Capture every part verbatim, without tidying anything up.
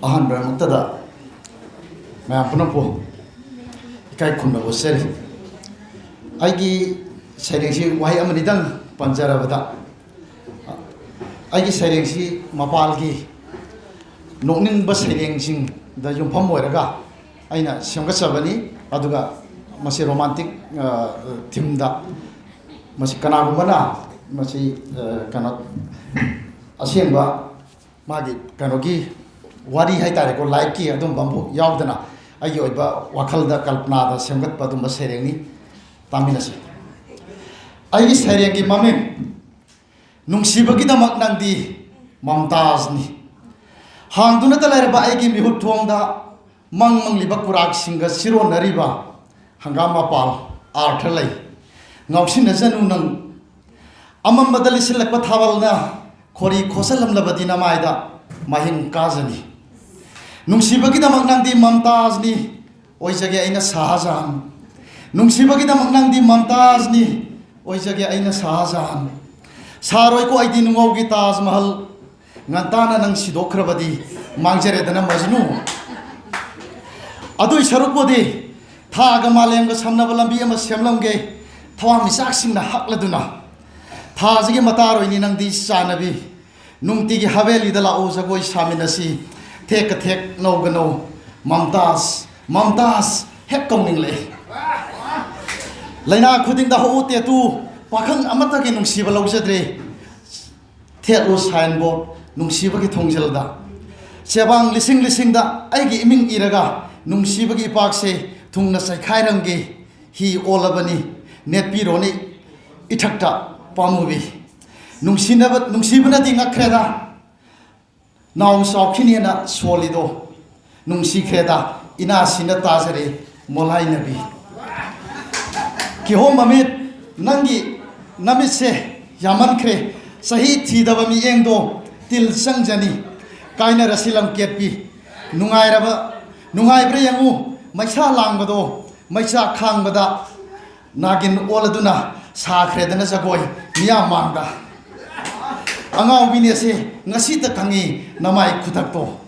ꯑꯍꯥꯟꯕꯃꯛꯇꯗ ꯃꯌꯥꯝ ꯄꯨꯝꯅꯃꯛꯄꯨ ꯏꯀꯥꯏ ꯈꯨꯝꯅꯕ ꯎꯠꯆꯔꯤ꯫ ꯑꯩꯒꯤ ꯁꯩꯔꯦꯡꯁꯤ ꯋꯥꯍꯩ ꯑꯃꯅꯤꯗꯪ ꯄꯟꯖꯔꯕꯗ, ꯑꯩꯒꯤ ꯁꯩꯔꯦꯡꯁꯤ ꯃꯄꯥꯜꯒꯤ ꯅꯣꯛꯅꯤꯡꯕ ꯁꯩꯔꯦꯡꯁꯤꯡꯗ ꯌꯨꯝꯐꯝ ꯑꯣꯏꯔꯒ ꯑꯩꯅ ꯁꯦꯝꯒꯠꯆꯕꯅꯤ꯫ ꯑꯗꯨꯒ ꯃꯁꯤ ꯔꯣꯃꯥꯟꯇꯤꯛ, ꯑ, ꯊꯤꯝꯗ, ꯃꯁꯤ ꯀꯅꯥꯒꯨꯝꯕꯅ ꯃꯁꯤ, ꯑ, ꯀꯩꯅꯣ, ꯑꯁꯦꯡꯕ ꯃꯥꯒꯤ ꯀꯩꯅꯣꯒꯤ ꯋꯥꯔꯤ ꯍꯥꯏꯇꯥꯔꯦꯀꯣ, ꯂꯥꯏꯐꯀꯤ ꯑꯗꯨꯝꯕ ꯑꯃꯐꯥꯎ ꯌꯥꯎꯗꯅ ꯑꯩꯒꯤ ꯑꯣꯏꯕ ꯋꯥꯈꯜꯗ ꯀꯜꯄꯅꯥꯗ ꯁꯦꯝꯒꯠꯄ ꯑꯗꯨꯝꯕ ꯁꯩꯔꯦꯡꯅꯤ꯫ ꯇꯥꯃꯤꯟꯅꯁꯤ꯫ ꯑꯩꯒꯤ ꯁꯩꯔꯦꯡꯒꯤ ꯃꯃꯤꯡ "ꯅꯨꯡꯁꯤꯕꯒꯤꯗꯃꯛ ꯅꯪꯗꯤ ꯃꯝꯇꯥꯖꯅꯤ"꯫ ꯍꯥꯡꯗꯨꯅꯇ ꯂꯩꯔꯕ ꯑꯩꯒꯤ ꯃꯤꯍꯨꯠ ꯊꯣꯡꯗ ꯃꯪ ꯃꯪꯂꯤꯕ ꯀꯨꯔꯥꯛꯁꯤꯡꯒ ꯆꯤꯔꯣꯟꯅꯔꯤꯕ ꯍꯪꯒꯥꯝ ꯃꯄꯥꯜ ꯑꯥꯔꯊ ꯂꯩ꯫ ꯉꯥꯎꯁꯤꯟꯅꯖꯅꯨ ꯅꯪ꯫ ꯑꯃꯝꯕꯗ ꯂꯤꯁꯤꯜꯂꯛꯄ ꯊꯥꯕꯜꯅ ꯈꯣꯔꯤ ꯈꯣꯠꯆꯜꯂꯝꯂꯕꯗꯤ ꯅꯃꯥꯏꯗ ꯃꯍꯤꯡ ꯀꯥꯖꯅꯤ꯫ ꯅꯨꯡꯁꯤꯕꯒꯤꯗꯃꯛ ꯅꯪꯗꯤ ꯃꯝꯇꯥꯖꯅꯤ, ꯑꯣꯏꯖꯒꯦ ꯑꯩꯅ ꯁꯥꯍꯖꯍꯥꯟ꯫ ꯅꯨꯡꯁꯤꯕꯒꯤꯗꯃꯛ ꯅꯪꯗꯤ ꯃꯝꯇꯥꯖꯅꯤ, ꯑꯣꯏꯖꯒꯦ ꯑꯩꯅ ꯁꯥꯍꯖꯍꯥꯟ꯫ ꯁꯥꯔꯣꯏꯀꯣ ꯑꯩꯗꯤ ꯅꯨꯡꯉꯧꯒꯤ ꯇꯥꯖ ꯃꯍꯜ꯫ ꯉꯟꯇꯥꯅ ꯅꯪ ꯁꯤꯗꯣꯛꯈ꯭ꯔꯕꯗꯤ ꯃꯥꯡꯖꯔꯦꯗꯅ ꯃꯖꯅꯨ꯫ ꯑꯗꯨꯏ ꯁꯔꯨꯛꯄꯨꯗꯤ ꯊꯥꯒ ꯃꯥꯂꯦꯝꯒ ꯁꯝꯅꯕ ꯂꯝꯕꯤ ꯑꯃ ꯁꯦꯝꯂꯝꯒꯦ, ꯊꯋꯥꯟꯃꯤꯆꯥꯛꯁꯤꯡꯅ ꯍꯛꯂꯗꯨꯅ꯫ ꯊꯥꯁꯤꯒꯤ ꯃꯇꯥꯔꯣꯏꯅꯤ ꯅꯪꯗꯤ ꯆꯥꯟꯅꯕꯤ꯫ ꯅꯨꯡꯇꯤꯒꯤ ꯍꯥꯕꯦꯂꯤꯗ ꯂꯥꯛꯑꯣ, ꯖꯒꯣꯏ ꯁꯥꯃꯤꯟꯅꯁꯤ꯫ ꯊꯦꯛꯀ ꯊꯦꯛ ꯅꯧꯒ ꯅꯧ꯫ ꯃꯝꯇꯥꯖ, ꯃꯝꯇꯥꯖ ꯍꯦꯛ ꯀꯧꯅꯤꯡꯂꯛꯏ꯫ ꯂꯩꯅꯥ ꯈꯨꯗꯤꯡꯗ ꯍꯣ ꯇꯦꯇꯨ, ꯄꯥꯈꯪ ꯑꯃꯠꯇꯒꯤ ꯅꯨꯡꯁꯤꯕ ꯂꯧꯖꯗ꯭ꯔꯦ꯫ ꯊꯦꯠꯂꯨ ꯁꯥꯏꯟꯕꯣꯔꯗ ꯅꯨꯡꯁꯤꯕꯒꯤ ꯊꯣꯡꯖꯤꯜꯗ꯫ ꯆꯦꯕꯥꯡ ꯂꯤꯁꯤꯡ ꯂꯤꯁꯤꯡꯗ ꯑꯩꯒꯤ ꯏꯃꯤꯡ ꯏꯔꯒ ꯅꯨꯡꯁꯤꯕꯒꯤ ꯏꯄꯥꯛꯁꯦ ꯊꯨꯡꯅ ꯆꯥꯏꯈꯥꯏꯔꯝꯒꯦ꯫ ꯍꯤ ꯑꯣꯜꯂꯕꯅꯤ, ꯅꯦꯠꯄꯤꯔꯣꯅꯦ ꯏꯊꯛꯇ ꯄꯥꯝꯃꯨꯕꯤ꯫ ꯅꯨꯡꯁꯤꯅꯕ, ꯅꯨꯡꯁꯤꯕꯅꯗꯤ ꯉꯛꯈ꯭ꯔꯦꯗ, ꯅꯥꯎ ꯆꯥꯎꯈꯤꯅꯦꯅ ꯁꯣꯜꯂꯤꯗꯣ꯫ ꯅꯨꯡꯁꯤꯈ꯭ꯔꯦꯗ, ꯏꯅꯥꯁꯤꯅ ꯇꯥꯖꯔꯦ ꯃꯣꯂꯥꯏꯅꯕꯤ꯫ ꯀꯤꯍꯣꯝ ꯃꯃꯤꯠ, ꯅꯪꯒꯤ ꯅꯃꯤꯠꯁꯦ ꯌꯥꯝꯃꯟꯈ꯭ꯔꯦ, ꯆꯍꯤ ꯊꯤꯗꯕ ꯃꯤꯠꯌꯦꯡꯗꯣ ꯇꯤꯜ ꯆꯪꯖꯅꯤ꯫ ꯀꯥꯏꯅꯔꯁꯤ ꯂꯝꯀꯦꯠꯄꯤ, ꯅꯨꯡꯉꯥꯏꯔꯕ, ꯅꯨꯡꯉꯥꯏꯕ꯭ꯔꯥ ꯌꯦꯡꯉꯨ, ꯃꯩꯁꯥ ꯂꯥꯡꯕꯗꯣ ꯃꯩꯆꯥꯛ ꯈꯥꯡꯕꯗ ꯅꯥꯒꯤꯟ ꯑꯣꯜꯂꯗꯨꯅ ꯁꯥꯈ꯭ꯔꯦꯗꯅ ꯖꯒꯣꯏ ꯃꯤꯌꯥꯝ ꯃꯥꯡꯗ꯫ ꯑꯉꯥꯎꯕꯤꯅꯦꯁꯦ, ꯉꯁꯤꯇ ꯈꯪꯉꯤ ꯅꯃꯥꯏ ꯈꯨꯊꯛꯇꯣ꯫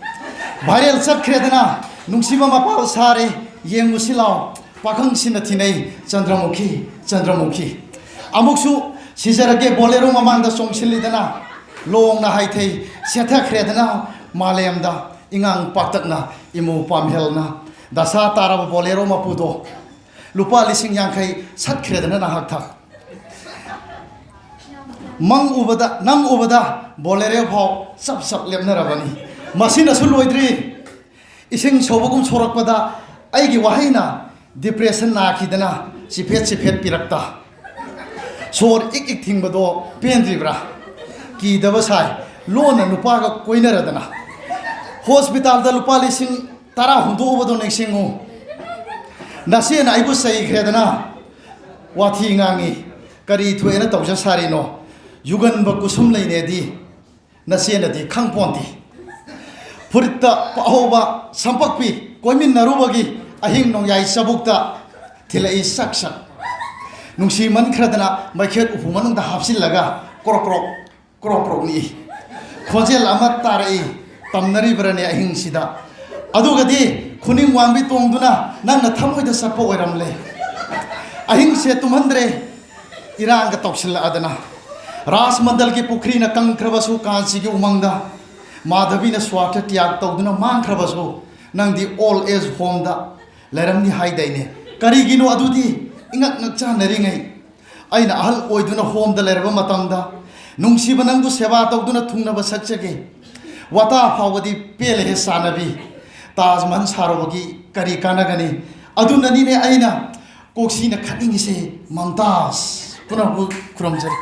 ꯚꯥꯏꯔꯦꯜ ꯆꯠꯈ꯭ꯔꯦꯗꯅ, ꯅꯨꯡꯁꯤꯕ ꯃꯄꯥꯜ ꯁꯥꯔꯦ, ꯌꯦꯡꯉꯨꯁꯤ ꯂꯥꯎ, ꯄꯥꯈꯪꯁꯤꯅ ꯊꯤꯅꯩ, ꯆꯟꯗ꯭ꯔꯃꯨꯈꯤ, ꯆꯟꯗ꯭ꯔꯃꯨꯈꯤ꯫ ꯑꯃꯨꯛꯁꯨ ꯁꯤꯖꯔꯒꯦ ꯕꯣꯂꯦꯔꯣ ꯃꯃꯥꯡꯗ ꯆꯣꯡꯁꯤꯜꯂꯤꯗꯅ, ꯂꯣꯡꯅ ꯍꯥꯏꯊꯩ, ꯁꯦꯠꯊꯈ꯭ꯔꯦꯗꯅ, ꯃꯥꯂꯦꯝꯗ ꯏꯉꯥꯡ ꯄꯥꯛꯇꯛꯅ ꯏꯃꯨ ꯄꯥꯝꯍꯦꯜꯅ꯫ ꯗꯁꯥ ꯇꯥꯔꯕ ꯕꯣꯂꯦꯔꯣ ꯃꯄꯨꯗꯣ ꯂꯨꯄꯥ ꯂꯤꯁꯤꯡ ꯌꯥꯡꯈꯩ ꯁꯠꯈ꯭ꯔꯦꯗꯅ ꯅꯍꯥꯛ ꯊꯛ꯫ ꯃꯪ ꯎꯕꯗ, ꯅꯪ ꯎꯕꯗ ꯕꯣꯂꯦꯔꯣ ꯐꯥꯎ ꯆꯞ ꯆꯞ ꯂꯦꯞꯅꯔꯕꯅꯤ꯫ ꯃꯁꯤꯅꯁꯨ ꯂꯣꯏꯗ꯭ꯔꯤ꯫ ꯏꯁꯤꯡ ꯁꯧꯕꯒꯨꯝ ꯁꯧꯔꯛꯄꯗ ꯑꯩꯒꯤ ꯋꯥꯍꯩꯅ ꯗꯤꯄ꯭ꯔꯦꯁꯟ ꯅꯥꯈꯤꯗꯅ ꯆꯤꯐꯦꯠ ꯆꯤꯐꯦꯠ ꯄꯤꯔꯛꯇ꯫ ꯁꯣꯔ ꯏꯛ ꯏꯛ ꯊꯤꯡꯕꯗꯣ ꯄꯦꯟꯗ꯭ꯔꯤꯕ꯭ꯔꯥ? ꯀꯤꯗꯕ ꯁꯥꯏ, ꯂꯣꯟꯅ ꯅꯨꯄꯥꯒ ꯀꯣꯏꯅꯔꯗꯅ꯫ ꯍꯣꯁꯄꯤꯇꯥꯜꯗ ꯂꯨꯄꯥ ꯂꯤꯁꯤꯡ ꯇꯔꯥ ꯍꯨꯟꯗꯣꯛꯎꯕꯗꯣ ꯅꯤꯡꯁꯤꯡꯉꯨ꯫ ꯅꯆꯦꯅ ꯑꯩꯕꯨ ꯆꯩꯈ꯭ꯔꯦꯗꯅ꯫ ꯋꯥꯊꯤ ꯉꯥꯡꯉꯤ꯫ ꯀꯔꯤ ꯊꯣꯛꯑꯦꯅ ꯇꯧꯖ ꯁꯥꯔꯤꯅꯣ? ꯌꯨꯒꯟꯕ ꯀꯨꯁꯨꯝ ꯂꯩꯅꯦꯗꯤ ꯅꯆꯦꯅꯗꯤ ꯈꯪꯄꯣꯟꯇꯦ꯫ ꯐꯨꯔꯤꯠꯇ ꯄꯥꯍꯧꯕ ꯁꯝꯄꯛꯄꯤ ꯀꯣꯏꯃꯤꯟꯅꯔꯨꯕꯒꯤ ꯑꯍꯤꯡ ꯅꯣꯡꯌꯥꯏ ꯆꯕꯨꯛꯇ ꯊꯤꯜꯂꯛꯏ ꯁꯛ ꯁꯛ꯫ ꯅꯨꯡꯁꯤꯃꯟꯈ꯭ꯔꯗꯅ ꯃꯩꯈꯦꯠ ꯎꯄꯨ ꯃꯅꯨꯡꯗ ꯍꯥꯞꯆꯤꯜꯂꯒ ꯀ꯭ꯔꯣꯛ ꯀ꯭ꯔꯣꯛ, ꯀ꯭ꯔꯣꯛ ꯀ꯭ꯔꯣꯛ ꯅꯤꯛꯏ꯫ ꯈꯣꯟꯖꯦꯜ ꯑꯃ ꯇꯥꯔꯛꯏ, ꯇꯝꯅꯔꯤꯕ꯭ꯔꯅꯦ ꯑꯍꯤꯡꯁꯤꯗ? ꯑꯗꯨꯒꯗꯤ ꯈꯨꯅꯤꯡ ꯋꯥꯡꯕꯤ ꯇꯣꯡꯗꯨꯅ ꯅꯪꯅ ꯊꯃꯣꯏꯗ ꯆꯠꯄ ꯑꯣꯏꯔꯝꯂꯦ꯫ ꯑꯍꯤꯡꯁꯦ ꯇꯨꯝꯍꯟꯗ꯭ꯔꯦ, ꯏꯔꯥꯡꯒ ꯇꯧꯁꯤꯜꯂꯛꯑꯗꯅ꯫ ꯔꯥꯖ ꯃꯟꯗꯜꯒꯤ ꯄꯨꯈ꯭ꯔꯤꯅ ꯀꯪꯈ꯭ꯔꯕꯁꯨ ꯀꯥꯟꯆꯤꯒꯤ ꯎꯃꯪꯗ ꯃꯥꯙꯕꯤꯅ ꯁ꯭ꯋꯥꯔꯊ ꯇ꯭ꯌꯥꯒ ꯇꯧꯗꯨꯅ ꯃꯥꯡꯈ꯭ꯔꯕꯁꯨ ꯅꯪꯗꯤ ꯑꯣꯜ ꯑꯦꯖ ꯍꯣꯝꯗ ꯂꯩꯔꯝꯅꯤ ꯍꯥꯏꯗꯥꯏꯅꯦ? ꯀꯔꯤꯒꯤꯅꯣ ꯑꯗꯨꯗꯤ? ꯏꯉꯛ ꯉꯛꯆꯥꯟꯅꯔꯤꯉꯩ ꯑꯩꯅ ꯑꯍꯜ ꯑꯣꯏꯗꯨꯅ ꯍꯣꯝꯗ ꯂꯩꯔꯕ ꯃꯇꯝꯗ ꯅꯨꯡꯁꯤꯕ ꯅꯪꯕꯨ ꯁꯦꯕꯥ ꯇꯧꯗꯨꯅ ꯊꯨꯡꯅꯕ ꯁꯛꯆꯒꯦ꯫ ꯋꯥꯇꯥ ꯐꯥꯎꯕꯗꯤ ꯄꯦꯜꯂꯦꯍꯦ ꯆꯥꯟꯅꯕꯤ꯫ ꯇꯥꯖ ꯃꯍꯜ ꯁꯥꯔꯨꯕꯒꯤ ꯀꯔꯤ ꯀꯥꯟꯅꯒꯅꯤ? ꯑꯗꯨꯅꯅꯤꯅꯦ ꯑꯩꯅ ꯀꯣꯛꯁꯤꯅ ꯈꯠꯅꯤꯡꯉꯤꯁꯦ ꯃꯝꯇꯥꯖ꯫ ꯄꯨꯝꯅꯃꯛꯄꯨ ꯈꯨꯔꯨꯝꯖꯔꯤ꯫